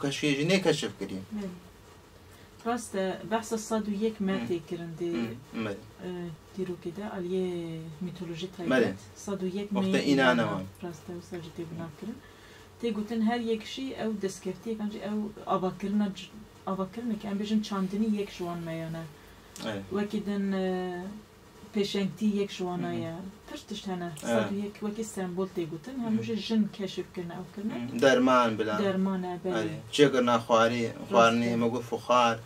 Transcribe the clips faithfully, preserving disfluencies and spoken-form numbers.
Keşfê jî nê keşif kirî. Belê. Rast e, behsa sed û yek me Hı. tê kirin dê, Hı, belê. e, dîrokê de, aliyê mîtolojî Belê. taybet. Sed û yek Wexta meyê înane înane. wan. Rast e, wisa jî tê binav kirin. Tê gotin her yek jî ew destkeftiyek, an jî ew avakirina c-, avakirineke, em bêjin çandinî yek ji wan meyane. Evet. Wekî din, e, pêşengtî yek ji wana Hı hı. ye. Pir tişt hene. Evet. Sed û yek wekî sembol tê gotin. Hemû Hı. jî jin keşif kirine, ew kirine. Hı. Derman bila. Derman e, belê. Erê. Çêkirina xwarî, Rast xwarinê, e. me got fuxar.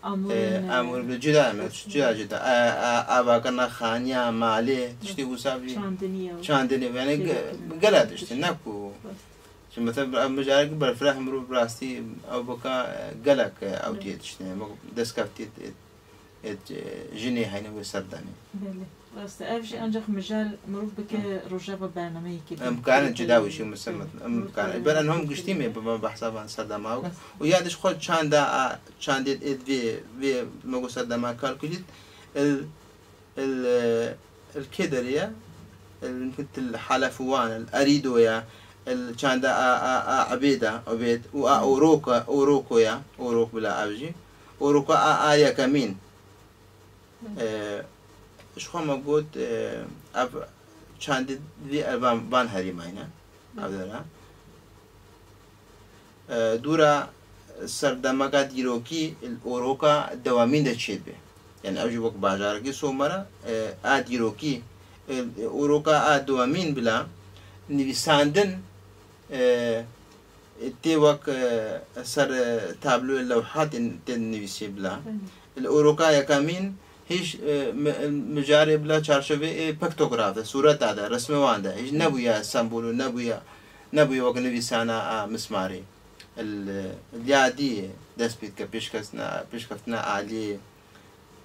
Amûrên, E, e, amûr bila cuda me, Rast e. cuda cuda. E, e, avakirina xaniya, malê, tiştê Rast. wisa bî. Çandinî ye. Çandinî, yani Çêkirina. ge-, gelek tiştê, ne ku. Rast. Şimdi mesela, mijarek berfireh mirov bi rastî ew bika, e, gelek, e, ew Rast. tê tiştê. Bak, destkeftî, e, ê, e, jinê heyne wê serdemê. Belê. Rast e. Ev jî ancak mijar mirov bike Hı. rojeva bernameyekê Em din. karin Belê. cuda wişî, mesela, Belê. em Mirov karin. karin. Ben em hom giştî me, Belê. bi behsa van serdema. Rast. Û ya diş xwe çanda a, çandê ê vê, vê me go serdema kalkulît, il, il, e, il kê derê ye? Il, il Halefuwan, il Arido ya, il çanda a, a, a Ebêda, Obêd, û a Hı. Oroka, Oroko ya, Orok bila ev jî. Oroka a, a yekemîn. Hı. E, ji xwe me got, e, ev çandî vî ev van, van herî mayne. Hı. Ev dera. E, dûra serdemeka dîrokî, oroka dewemîn de çêdibe. Yani ew jî wek bajarekî Somera, e, a dîrokî, e, oroka a dewemîn bila nivîsandin, e, tê wek, e, ser, e, tabloyê lewhatên tên nivîsê bila. Belê. Li oroka yekamîn hîç, e, mi-, mijarê bila çarşovê, e, piktograf de, sûreta de, resmê wan de. Hîç nebûye sembol û nebûye, nebûye wek nivîsana a mismarî. Li, li ya dî dest pê dike pêşkeftina, pêşkeftina aliyê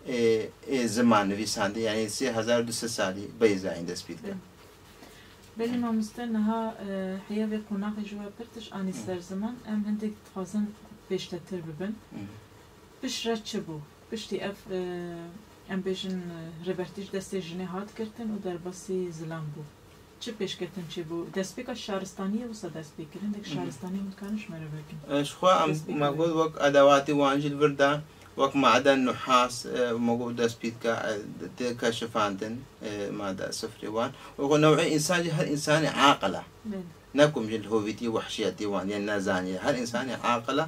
ê, ê ziman nivîsandin, yanî sê hezar û du sed salî beyzayîn dest pê dike. Belê mamoste, niha, e, heya vê qonaxê ji we pir tişt anî Hı. ser ziman, em hindek dixwazin pêştetir bibin. Hı. Piştre çi bû? Piştî ev, e, em bêjin, e, rêbertî ji destê jinê hat girtin û derbasî zilam bû. Çi pêşketin çêbû? Destpêka şaristaniyê wisa dest pê kir. Hindek Hı hı. şaristaniyê hûn dikarin ji me re vekin. E, ji xwe em, Destpêka me got wek edewatê wan jî li vir de, wek maden, nuhas, e, me got dest pê dike, e, tê keşifandin, e, made sifrê wan. Wek newê însan jî her însanê aqil e. Belê. Ne ku em jî li hovîtî wehşiyetî wan, yên nezanî. Her însanê aqil e.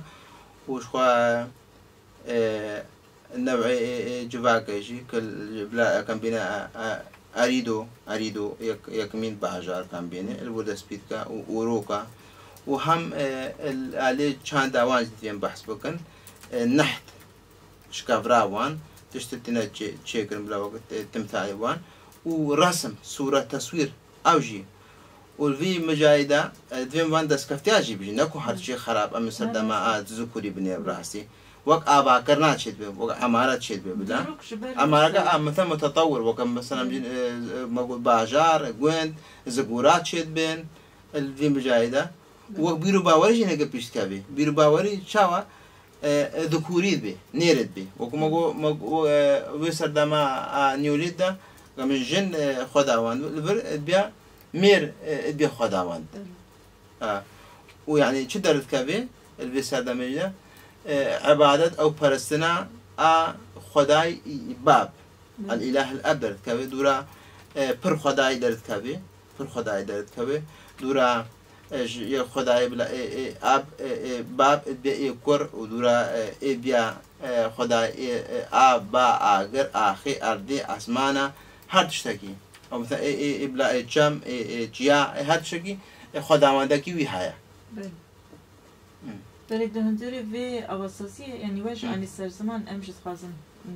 Û ji xwe, e, newê, e, e, civakê jî, ku li bila, e, kan bîne, e, e, Arîdo, Arîdo yek, yekemîn bajar kan bîne, li wir dest pê dike û Oroka. Û hem, e, li alê çanda wan jî divên behs bikin. E, neht, şikevra wan, tiştê tine çê-, çêkirin bila wekî, e, timsalê wan. Û resim, sûre, teswîr, ew jî. Û li vî mijayê de, e, divên van destkeftiya jî bijî. Ne ku her çî xerab, em ê serdema a zikurî binê bi rastî. Wek avakirina çêdibe, wek emaret çêdibe bila. Dîrok ji ber Emareke wisa a, mesela mutetewir, wek em, mesela, em jî, e, e, me got bajar, gund, zikura çêdibên, e, li vî mijayê de. Wek bîr û bawerî jî hineke pêş dikevî. Bîr û bawerî çawa? E, e, dikurî dibe, nêrê dibe. Wek me got, me got, e, wê serdema a Neolît de, em jin, e, xwedawand li vir, e, dibiya mêr, e, dibiya xwedawand. Belê. Ha. Û yani çi derdikeve li vê serdemê de? E, ibadet ew perestina a xwedayê bab. Belê. El-Îlah el-Ab derdikeve, dûra, e, pir xwedayê derdikeve, pir xwedayê derdikeve, dûra, e, ji yê xwedayê bila, e, e, ab, e, e, bab, e, bê ê kur û dûra, e, ê biya, e, xwedayê, e, e, a, ba, agir, axê, erdê, esmana, her tiştekî. Ew mesela ê, ê, ê bila, ê çem, ê, ê çiya, ê her tiştekî, ê xwedawendekî wî heye. Belê. Hı. Belê di hundirê vê awasaziyê, yanî we ji Hı. alî ser ziman em jî dixwazin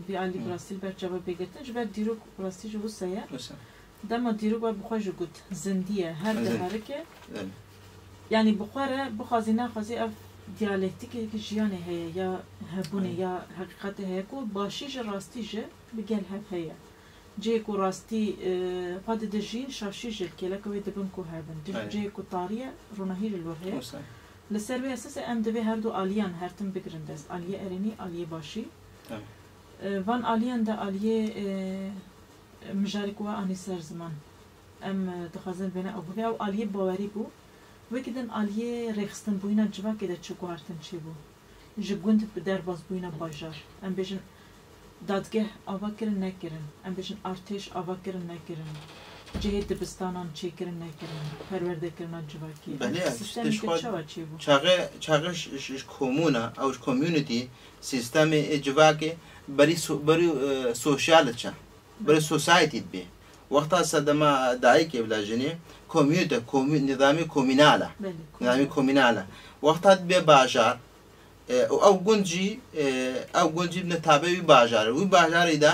vî alî Hı. bi rastî li ber çava bê girtin, ji ber dîrok bi rastî jî wisa ye. Wisa. Dema dîrok we bi xwe jî got, zindî ye, her Zindî. diherike. Belê. Yanî bi xwe re, bixwazî nexwazî ev diyalektîkeke jiyanê heye, ya hebûnê, Hı. ya heqîqetê heye ku başî jî rastî jî bi gel hev heye. Cihê ku rastî, e, xwe dide jiyîn, şaşî jî li kêleka wê dibin ku hebin. Cih-, Aynen. cihê ku tarî ye, ronahî jî li wir heye. Wisa. Li ser vê esasê em divê her du aliyan her tim bigirin dest. Aliyê erênî, aliyê başî. Tamam. E, van aliyan de aliyê, e, mijarê ku we anî ser ziman. Em, e, dixwazin bêne ew bivê. Ew aliyê bawerî bû. Wekî din aliyê rêxistinbûyîna civakê de çi guhartin çêbû? Ji gund bi derbasbûyîna bajar. Em bêjin dadgeh ava kirin nekirin. Em bêjin artêş ava kirin nekirin. Cihê dibistanan çêkirin nekirin. Perwerdekirina civakî. Belê, Em tiştê sîstemeke ji xwe çawa çêbû? Çaxê, çaxê ji, ji, ji komûna, ew ji community, sîstemê ê civakê berî so-, berî, e, sosyal diçe. Berî society dibê. Wexta sedema dayikê bila jinê, komûnite, komû-, nîzamê komînal e. Belê, Nîzamê komînal. Komînal e. Wexta dibe bajar, e, û ew gund jî, e, ew gund jî bine tabe wî bajarê. Wî bajarê de,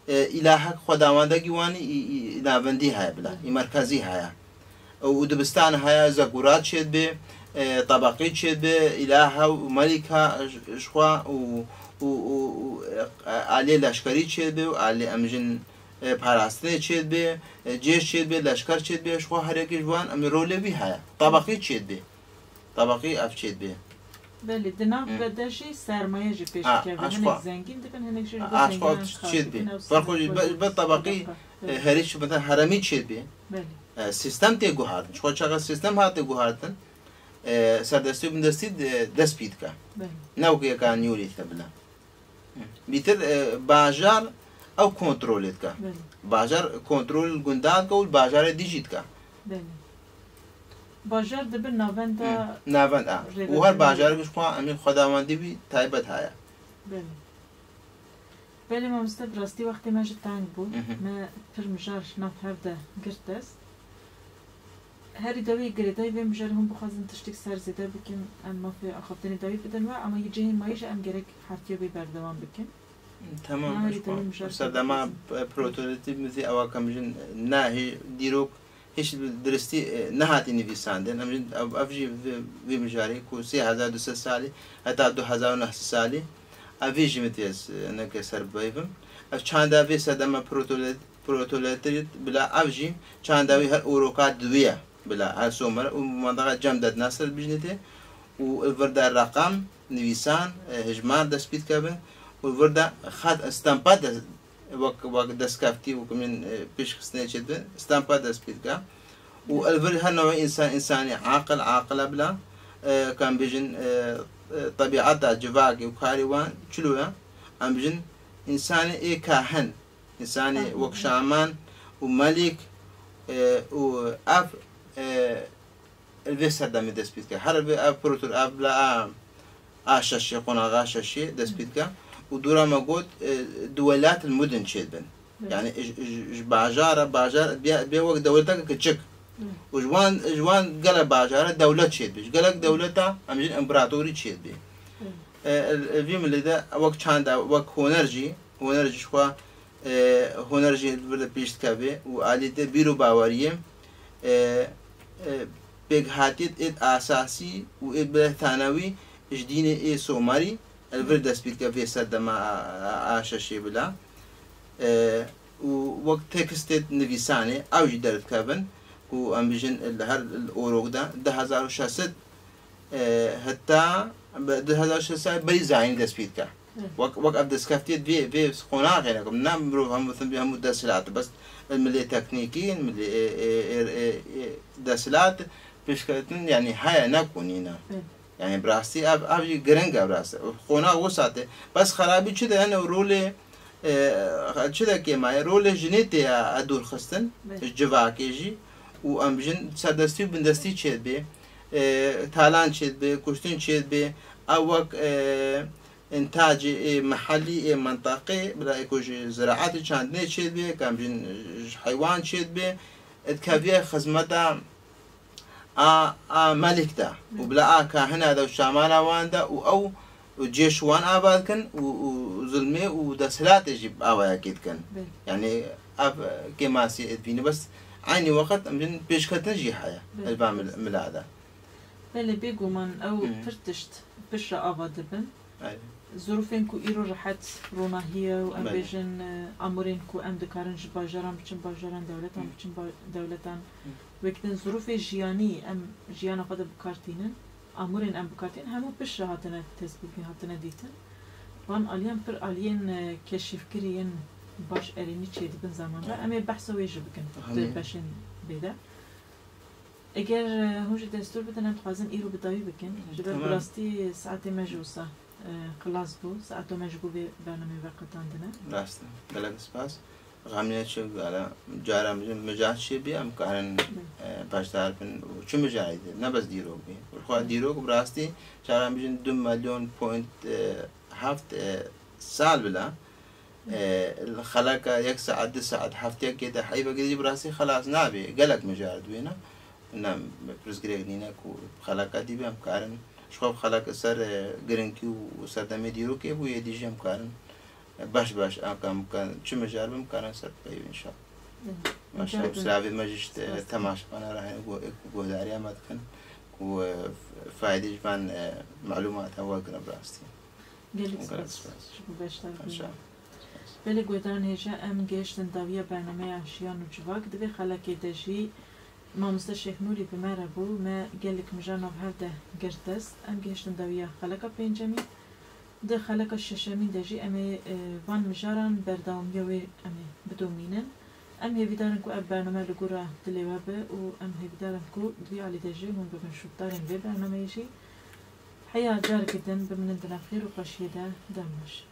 e, îlahek xwedawendegî wan î, î, î navendî heye bila, Belê. î merkezî heye. û dibistan heye, zegûra çêdibe, e, tebeqî çêdibe, îlaha û melîka ji, ji xwe û, û, û, û, e, aliyê leşkerî çêdibe û aliyê em jin, e, parastinê çêdibe, e, cêş çêdibe, leşker çêdibe, ji xwe her yekî ji wan em rolê wî heye. Tebeqî çêdibe. Tebeqî ev çêdibe. Belê, di nav Hı. ve de jî sermaye jî pêş Ha, dikeve. aşkwa. Hinek zengîn dibin, hinek jî ji bo Aşkwa zenginan çêdibe. Ferqo jî be, be tebeqî, Belê. e, herî çi, mesela heremî çêdibe. Belê. E, sîstem tê guhartin. Çiqa çaxa sîstem hate guhartin, e, serdestî û bindestî de, dest pî dike. Belê. Ne wekî yeka nûrî dike bila. Bîtir, e, bajar ew kontrolê dike. Belê. Bajar kontrol gunda dike û bajarê dî jî dike. Belê. Bajar dibe navenda Hı, navend a. Û her rêveberê. Bajarek ji xwe emîn xwedawendî wî taybet heye. Belê. Belê mamoste, bi rastî wextê me jî teng bû. Hı hı. Me pir mijar nav hev de girt dest. Herî dawî girêdayî vê mijarê hûn bixwazin tiştek ser zêde bikin, em mafê axaftinê dawî bidin we, ama yê cihê mayî jî em gerek hertiye vê berdewam bikin. Tamam, Na herî dawî mijar Serdema, pêk e, protoletî min zî ewa kam jin nahê dîrok hiç bi diristî, e, nehatî nivîsandin. Em jin ev, ev jî vê, vê mijarê ku sê hezar du sed salî heta du hezar û neh sed salî, ev vê jî min têz, e, neke ser biveyvim. Ev çanda vê sedema protolet-, protoletî bila ev jî çanda wî her oroka diwî ye bila her somere û mandaxa cem de nasir bijnê tê û li vir de reqam, nivîsan, e, hijmar dest pê dikevin û li vir de xet, stampa de, wek, wek destkeftî, wek min, e, pêşxistinê çêdibin, stampa dest pê dike. Û li vir her newê însan, însanî aqil, aqil e bila, e, ka em bêjin, e, e, tebîeta civakê û karê wan çilo ye? Em bêjin însanê ê kahin, însanê Kahin, wek evet. Şaman û Melîk, e, û ev, e, li vê serdemê dest pê dike. Her vê ev protor, ev bila a, a şeşê, qonaxa şeşê dest pê dike. Û dûra me got, e, di welat li mudin çêdibin. Evet. Yani ji, ji, ji bajara, bajar bê, bê wek dewleteke kiçik. Evet. Û ji wan, ji wan gele bajara dewlet çêdibe. Ji gelek dewleta em jin împaratorî çêdibe. Evet. E, e, vî milê de wek çanda, wek huner jî, huner jî ji xwe, e, huner jî li vir de pêş dikeve û alî te bîr û baweriyê, e, e, pêkhatiyê êd asasî û êd bi tanewî ji dînê ê Somarî li vir dest pê dike vê serdema a, a, a şeşê bila. E, û wek tekstê nivîsanê ew jî derdikevin ku em bijin li her orok de du hezar û şeş sed, e, heta bi du hezar û şeş sed berî zayînî dest pê dike. Hı. Wek, wek ev destkeftiyê vê, vê qonaxê ne, ne mirov hemû, hemû desthilat, bes milê teknîkî, milê, e, e, e, e, e, desthilat pêşketin, yani heye, ne ku nîne. Hı. Yani bi rastî ev, ev jî giring e bi rastî. Qonax wisa tê. Bes xerabî çi de hene rolê, e, çi de kêma ye? Rolê jinê tê ya, e, dûrxistin, Hı. ji civakê jî. Û em bijin serdestî û bindestî çêdibe, e, talan çêdibe, kuştin çêdibe. Ew wek, e, întacê ê mehellî ê menteqê, bila ê ku ji ziraetê çandinê çêdibe, ka em bijin ji heywan çêdibe, dikeviye xizmeta a, a melik de. Hı. Û bila a kahina de û şamana wan de û ew û cêş wan ava dikin û, û zulmê û desthilatê jî bi awayekê dikin. Belê. Yani ev kêmasî dibîne, bes eynî weqt em bijin pêşketin jî heye Belê. li van mil-, mila de. Belê, bêguman ew Hı. pir tişt piştre ava dibin. Belê. Zirûfên ku îro rehet ronahî ye û em Belê. bêjin, e, amûrên ku em dikarin ji bajaran biçin bajaran, dewletan Hı. biçin ba-, dewletan. Hı. Wek din zirûfê jiyanî em jiyana xwe de bi kar tînin, amûrên em bi kar tînin, hemû piştre hatine tespîtkirin, hatine dîtin. Van aliyan pir aliyên, e, keşîfkirî yên baş erênî çêdibin zeman re. Hı. Em ê behsa wê jî bikin Hı. di beşên bê de. Eger e, hûn jî destûr bidin, em dixwazin îro bi dawî bikin. Ji ber Tamam. bi rastî saetê me ji wisa e, xilas bû. Saeta me ji bo vê bernameyê veqetandine. Rast e. Gelek spas. Xemîne çi gala cara mijin mijar çi bî em karin e, beşdar bin û çi mijarî de ne bes dîrok bî. Xwe dîrok bi rastî cara mijin du milyon point e, heft e, sal bila e, xeleka yek saet, du saet, hefteyekê de heyvekê de jî bi rastî xelas nabê. Gelek mijar dibêne. Ne pirsgirêk nîne ku xeleka dî be em karin. Ji xwe xelek ser e, giringî û serdemê dîrokê bû, yê dî jî em karin. E, beş beş em kan çi mijar be em karin ser peyvê inşallah. Baş Mijar e, be. Silavê me jî işte Spas. Temaşevana re hene ku guhdariya me dikin ku e, faydê ji van e, malûmata we kirin bi rastî. Gelek Gelek spas. Spas. Ji bo beşdar bûna. Spas. Belê guhdarên hêja em gihiştin dawiya bernameya Jiyan û Civak. Di vê xelekê de jî mamoste Şêx Nûrî bi me re bû. Me gelek mijar nav hev de girt dest. Em gihiştin dawiya xeleka pêncemî. Di xeleka şeşemîn de jî em ê e, van mijaran berdewamiya wê em ê bidomînin. Em hêvîdar in ku ev bername li gora dilê we be û em hêvîdar in ku di vî alî de jî hûn bibin şûtdarên vê bernameyê jî. Heya careke din bimînin di nav xêr û xweşiyê de, dem baş.